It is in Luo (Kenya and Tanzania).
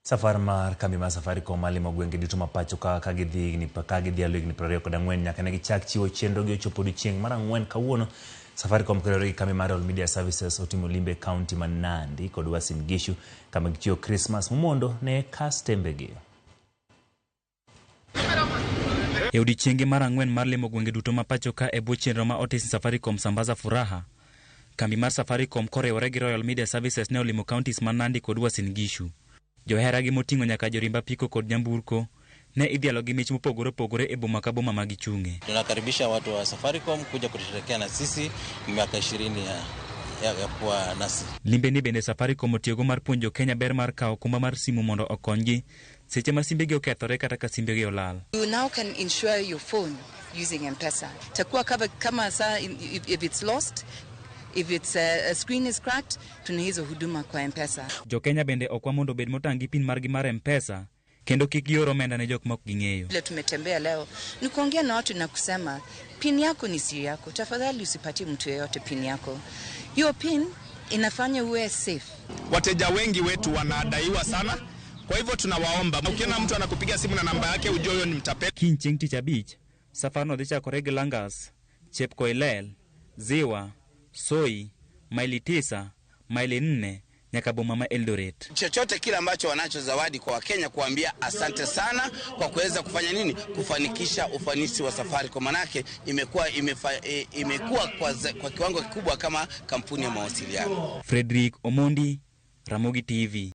Safar mar kambi mar Safaricom mar limo gwenge duto ma pacho ka ka gidhi higni ka gidhialo higni 24 nyaka ne gichak chiwo chenro gi ochopo odiochieng' mar ang'wen kawuono. Safaricom koriwore gi kambi mar Royal Media Services otimo limbe e kaunti ma Nandi kod Uasin Gishu kama gichiwo Krismas momondo ne kastembegi. E odiechienge mar ang'wen mar limo gwenge duto ma pacho ka e bwo chenro ma otis Safaricom Sambaza Furaha, kambi mar Safaricom koriwore gi Royal Media Services ne olimo counties ma Nandi kod Uasin Gishu. Joheragi moting'o nyaka jorimb apiko kod nyamburko ne idhialo gi mich mopogore opogore e boma ka boma ma gichung'e. Tunakaribisha watu wa Safaricom kuja kutusherehekea na sisi miaka 20 ya kuwa nasi. Limbe ni bende Safaricom otiyogo mar puonjo Kenya ber mar kawo okumba mar simu mondo okonygi seche ma simbegi okethore kata ka simbegi olal. You now can insure your phone using M-Pesa. Takuwa covered kama saa if it's lost, if it's a screen is cracked, tuna hizo huduma kwa M-Pesa. Jo-Kenya bende okwa mondo obed motang' gi pin margi mar M-Pesa kendo kik gior omenda ne jok ma ok ging'eyo. Vile tumetembea leo ni kuongea na watu na kusema pin yako ni siri yako, tafadhali usipatie mtu yeyote pin yako. Hiyo pin inafanya uwe safe. Wateja wengi wetu wanadaiwa sana, kwa hivyo tunawaomba, ukiona mtu anakupiga simu na namba yake ujue huyo ni mtapeli. Kiny chieng' tich abich, safarno dhi chakore gi Langas, Chepkoilel, Ziwa, Soi, maili 9, maili 4 nyaka boma ma Eldoret. Chochote kile ambacho wanacho zawadi kwa Wakenya, kuambia asante sana kwa kuweza kufanya nini, kufanikisha ufanisi wa Safaricom, manake imekuwa kwa kiwango kikubwa kama kampuni ya mawasiliano. Frederick Omondi, Ramogi TV.